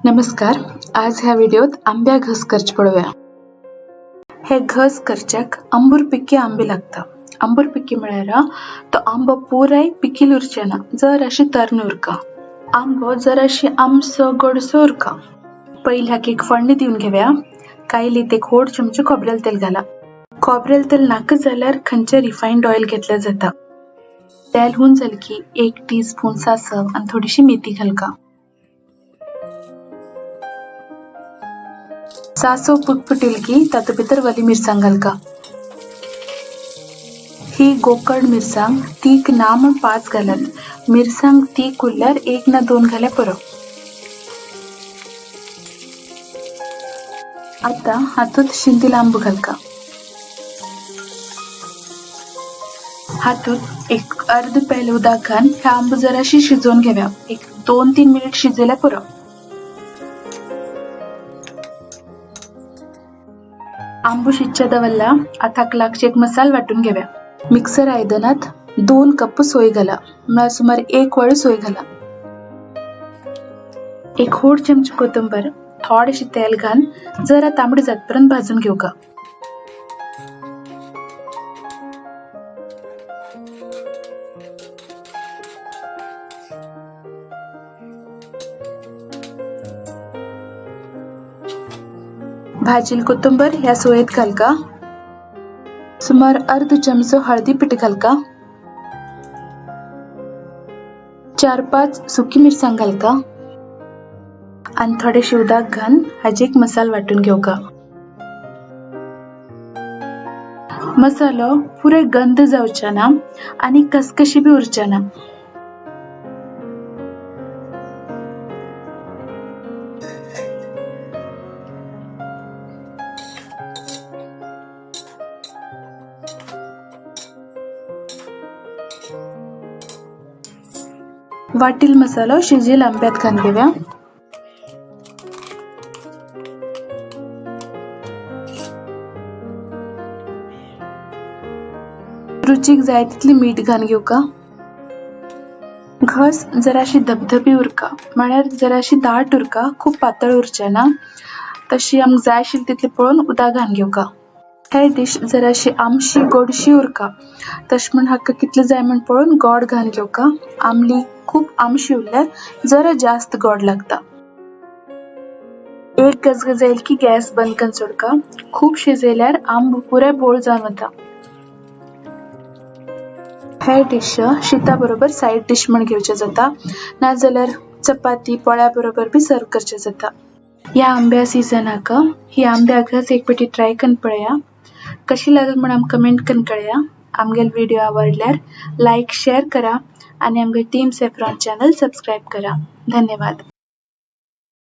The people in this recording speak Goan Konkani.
नमस्कार। आज ह्या व्हिडिओत आंब्या घस करचे पळोवया। हे घस करच्याक आंबूर पिक्के आंबे लागता। आंबूर पिक्के म्हळ्यार तो आंबो पुराय पिकील उरचे ना, जराशी तरणे उरका। आंबो जराशी आमसो गोडसो उरका। पयली हाका एक फोडणी दिवन घेवया। कायलीत एक व्हड चमचो खोबरेल तेल घाला। खोबरेल तेल नाका जाल्यार खंयचे रिफायंड ऑयल घेतल्यार जाता। तेल हून जालें की 1 टीस्पून सासव आनी थोडीशी मेथी घालका। सासव पुटपुटेल की तातूंत भितर वली मिरसांग घालका। ही गोकर्ण मिरसांग तीख ना म्हूण 5 घालात। मिरसांग तीख उरल्यार 1 ना 2 घाल्यार पुरो। आतां हातूंत शिंदील आंबो घालका। हातूंत एक अर्द पेल उदक घालून हे आंबो जराशी शिजोवन घेवया। एक 2-3 मिनट शिजयल्यार पुरो। आंबो शिजच्या दवरला। आतां हाका लागचे एक मसाल वांटून घेवया। मिक्सर आयदनांत 2 कप सोय घाला, म्हळ्यार सुमार 1 वाळू सोय घाला। 1 व्हड चमचो कोथंबीर, थोडेशें तेल घालून जरा तांबडी जातपर्यंत भाजून घेवका। भाजील कोथंबीर ह्या सोयेत घालका। सुमार अर्द चमचो हळदी पीठ घालका। 4-5 सुकी मिरसांग घालका आनी थोडेशें उदक घालून हाजी एक मसाल वांटून घेवका। मसालो पुराय गंध जावचो ना आनी कसकशी बी उरचे ना। वाटील मसालो शिजेल आंब्यात घालून घेवया। रुचीक जाय तितली मीठ घालून घेवका। घस जराशी धबधबी उरका, म्हळ्यार जराशी दाट उरका, खूब पातळ उरचे ना। तशी आमकां जाय आशिल्ली तितली पळोवन उदक घालून घेवका। हे डिश जराशी आमशी गोडशी उरका, तशें म्हूण हाका कितले जाय म्हूण पळोवन गोड घालून घेवका। आमली खूब आमशी उरल्यार जरा जास्त गोड लागता। एक गजगज येयल की गॅस बंद करून सोडका। खूब शिजयल्यार आंबो पुराय बोळ जावन वता। हे डिश शिता बरोबर सायड डिश म्हूण घेवचें जाता, नाजाल्यार चपाती पोळ्या बरोबर बी सर्व करचें जाता। ह्या आंब्या सिजनाक ही आंब्या घस एक पेटी ट्राय करून पळया। कशी लागल म्हूण आमकां कमेंट करून कळया। आमगेलो व्हिडिओ आवडल्यार लायक शेअर करा आनी आमगे टीम सॅफ्रॉन चॅनल सबस्क्रायब करा। धन्यवाद।